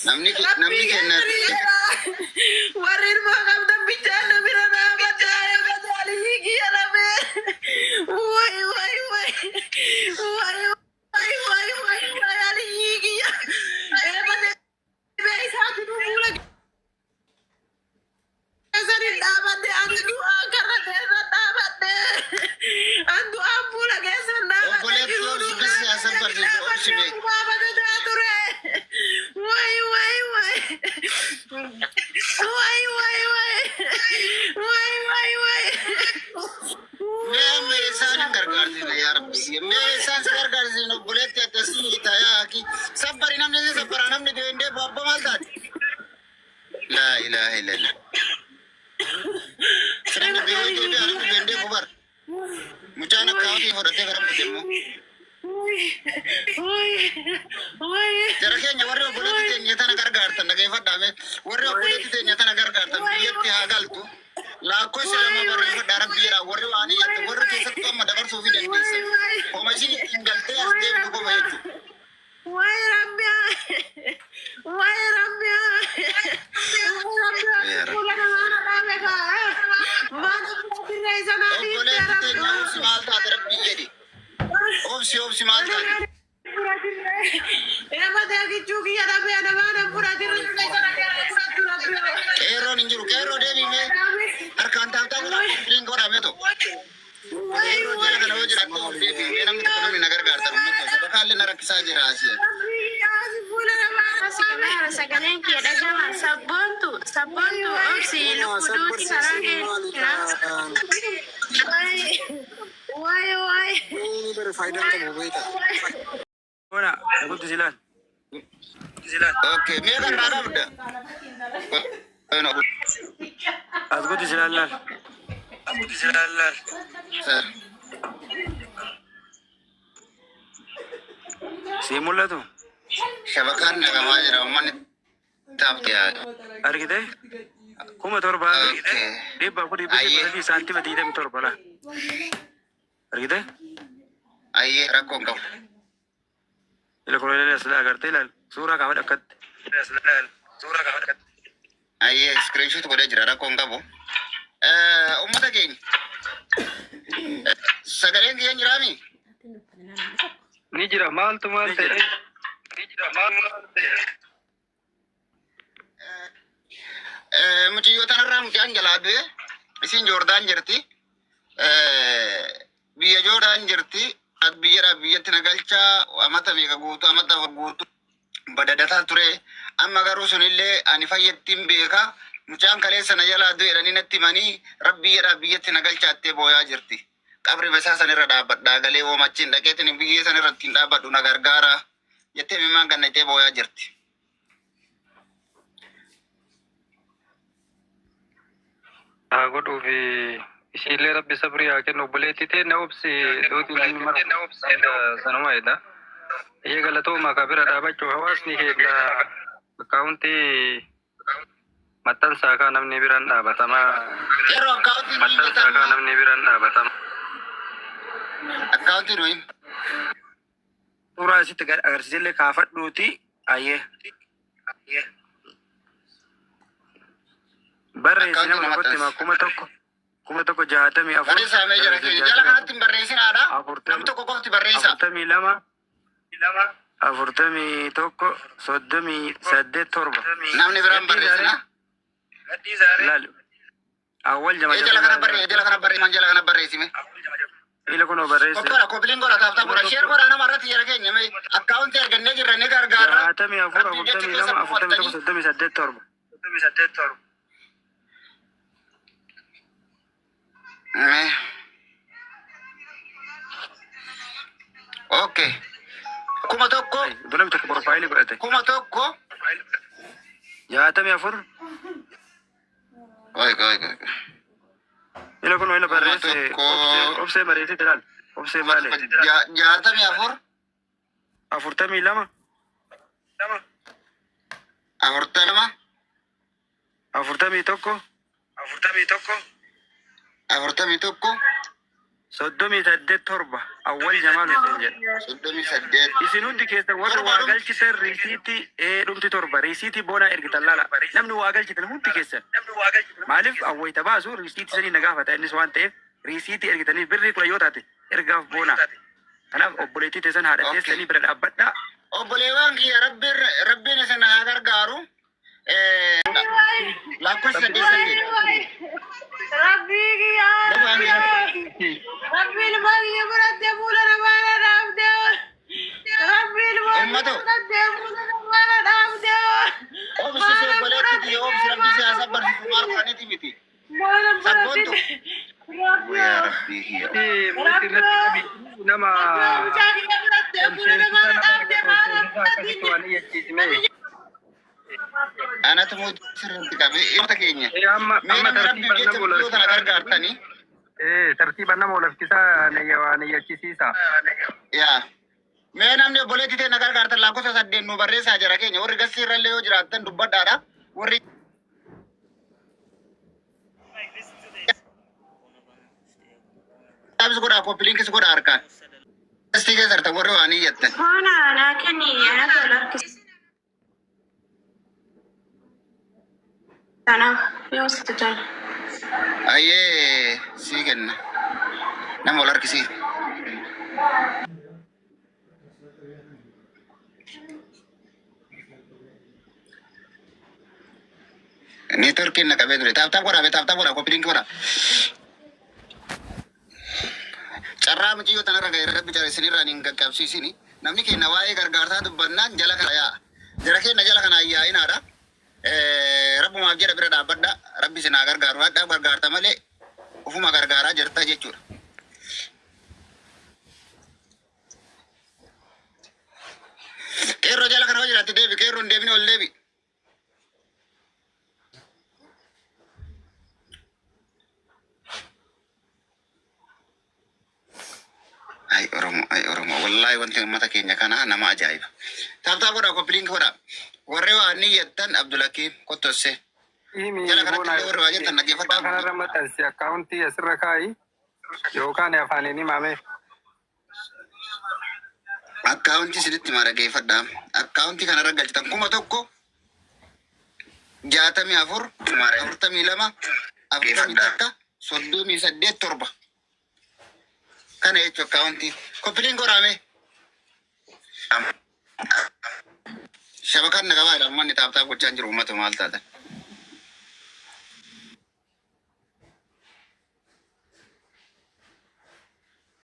Namni namni Rabbii kenna keessanii jedha. Warri ilmoo qabdan bichaan na bira dhaabadhaa eegate aliyyii kiyya dhabee. Way way way. Way way way way way aliyyii kiyya. Eegate bee isaatti nu fuula keessan hin dhaabadhe ani du'aa karra keessa dhaabadhe. An du'aan fuula keessan dhaabadhe Obboleettii jiruu obsi du'aa bisi haa keessan sabbarsiisu obsi dhaabadhe mee. akkuma abadataa ture. Way way way. Way way way. Way way way. Mee amma isaan hin gargaarsine yaa rabbi. Mee isaan si gargaarsine obboleetti akkasii tayaa haki. Sabbari namni si sabbara namni du'e hin deebi'u abba maal taate? Laa ilaaha illallah. Namni du'e yoo deebi'a namni du'e hin deebi'u bar. Mucaan akka hawwii fudhatee gara bute immoo. Jara keenya warri obboleetti teenya tana gargaartan dhageeffadhaa mee warri obboleetti teenya tana gargaartan biyyatti haa galtu. Lakkoofsa lama barreeffadhaa rabbi jedhaa warri waan iyyattu warri keessattuu amma dabarsuu fi dandeessan. Homa isin ittiin galtee as deemtu qofa jechuudha. Way rabbi way rabbi Yaa Rabbi. fuula namaa na dhaabe kaa maal dirree isa naa dhiiftee Obboleetti rabbi teenya obsi maal taate rabbi jedhi. Obsi obsi maal taate. Qeerroon hin jiru qeerroo deemii mee harkaan taaftaa godhaa kompiiliin godhaa mee tokko. Qeerroo jala kana yoo jiraattu ol deebi'i mee namni tokko namni na gargaartan uummata sadaqaallee na rakkisaa jira asii. Sagaleen kee dhagama. Sabboontu, sabboontu obsi Nama lubbuu duuti sabbarsiisu karaa kee maalidha? Duuni bara faayidaa qabu beekta. Bona, guddisi ilaal. Okay, mee kan irraa qabda? As guddisi ilaal laal. Sii mul'atu? Shabakaan naqamaa jira uummanni taafte yaadu. Argite? Kuma torbaa fi Okay. dhibba afurii fi Ayyee. 300 saantima 27 laal. Argite? Ayyee rakkoon qabu. Ila kun illee as agartee ilaal. Suuraa kaafadhu akkatti. Ayyee screenshot godhee jira rakkoon qabu. Uummata keenya sagaleen kiyya hin jiraami? Ni jira maaltu maal Ni jira. ta'e? Mucayyoo tanarraa mucaan jalaa du'e isin Joordaan jirti. Biyya Joordaan jirti. Biyyadhaa biyyatti na galchaa amata meeqa guutuu amata afur guutuu badadataa ture. Amma garuu sunillee ani fayyattiin beeka. Mucaan kaleessa na jalaa du'e jedhanii natti himanii rabbiyyadhaa biyyatti na galchaattee booyaa jirti. Qabri isaa sanirra dhaabbadhaa galee woomachiin dhaqeetiin biyyee sanirra ittiin dhaabbadhu na gargaara jettee mimmaan gannatee booyaa jirti. Haa godhuu fi ishiillee rabbi sabrii haa kennu obboleettii teenna obsi duuti namni mara sanuma jedha. Iyyee galatooma ka bira dhaabachuu hawaasni keenya akkaawuntii maxxansaa kaa namni biraan dhaabatama. Yeroo akkaawuntii nuyi Maxxansaa kaa beekamna namni biraan dhaabatama. akkaawuntii nuyi. Suuraa isitti agarsiisellee kaafadhuuti. Ayyee. Barreessi Akkaawuntii nama nama tokkotti hima maxxansi. 1000 1064 Barreessaa mee jara keenya jala kanatti hin barreessinaadha. Namni 40 tokko qofti barreessa. 42 41 38 7. Namni biraan Gadhiisaare barreessina. laal awwal jama Ee jala kana jedhu barree jala kana barree man jala kana barreessime. ila kunoo barreesse Koppola koppiliin godha taaftaa kuma godha sheer tokko godha nama irratti jara keenya mee akkaawuntii argannee jirra ni gargaarra. 64 Rabbiin jecha 42 keessa 41 buufattanii 38 7. Mee. Okay. 1000 Namni tokko profaayilii godhate. 1000 64 Oi oi oi. ila kunoo ila Kuma barreesse tokko obsee obsee barreessite laal obsee kuma baale tokko 64 42 40 41 41 38 7 Awwal Jamaal Hussein jedha. 38. Isin hundi keessan warri Torba waa dhumti. galchitan riisiitii dhumti 7 riisiitii boonaa ergitan laala. Namni waa galchitan hundi keessan. Maaliif awwayita baasu riisiitii sanii na gaafata innis waan ta'eef riisiitii ergitanii birrii 10 yoo taate ergaaf boonaa. Kanaaf obboleettii teessan haadha Okay. teessanii bira dhaabbadhaa. Obboleewwan kiyya rabbiin rabbiin isin haa gargaaru. Lakkoofsa 8 8. Rabbii kiyyaa. Lafa ani Rabbi ilmaan kiyya biratti fuula namaa na dhaabde. Rabbi ilmaan kiyya Ummata biratti fuula namaa na dhaabde. obsi si obboleetti tiyya obsi rabbi si haa sabbarsiisu maal godhaniiti miti. Maalan Sabboontu. fudhatin. Rabbi. Yaa rabbii kiyya. Muti irratti qabi nama Rabbi mucaa kiyya biratti ol fuula seensisa namaa na nama dhaabde. erga ol Maalan seensisaa akkasitti fudhatin. waan iyyachiisime. Anatu muutii sirriitti qabe uummata keenya. Amma Mee amma namni rabbiif tartiibaan jecha nama ol viidiyoo tana harkisaa gargaartanii. Tartiibaan nama ol harkisaa waan iyyachiisiisa. Yaa. Mee namni obboleettii ta'e na gargaartan lakkoofsa 8 nu barreessaa jira keenya warri gassii irrallee yoo jiraattan dubbadhaadha. Warri dhaabis godhaa koppiliinkis godhaa harkaan. Gastii keessa jirtan warri waan iyyattan. Boona naa kenni anatu ol harkisa. Kanaaf yoo sitti tola. Ayyee sii kenna. Nama ol harkisii. Neetworkiin na qabee ture. Tap tap godhaa tap tap godhaa koppiliinkii godhaa. Carraa mucayyoo tanarra ga'e rabbi jara isinirraan hin qaqqabsiisini. Namni keenya waa'ee gargaarsaa dubbannaan jala kana yaa'a. Jara keenya jala kana yaa'inaadha. Rabbumaaf jedha bira dhaabbadha. Rabbi isin haa gargaaru. Hadhaa gargaarta malee ofuma gargaaraa jirta jechuudha. Qeerroo jala kana hoo jiraatti deebi. Qeerroo hin deebine ol deebi. Ay Oromoo, ay Oromoo. Wallaahi wanti uummata keenya kanaa nama ajaa'iba. Tap tap godhaa koppiliinki godhaa. Warri waa ni jettan Abdulhakiim kottosse. Himi Jala kanatti boona illee warri waa jettan gubbaa dhaggeeffadhaa. kanarra maxxansi akkaawuntii asirra kaa'i yookaan afaaniin himame. Akkaawuntii isinitti himaa dhaggeeffadhaa. Akkaawuntii kanarra galchitan 1000 64 42 41 38 7. Kana jechuun akkaawuntii. Koppiliin godhaame. Shabakaan na qabaadha. Uummanni tap tap gochaa hin jiru uummata maal taatan.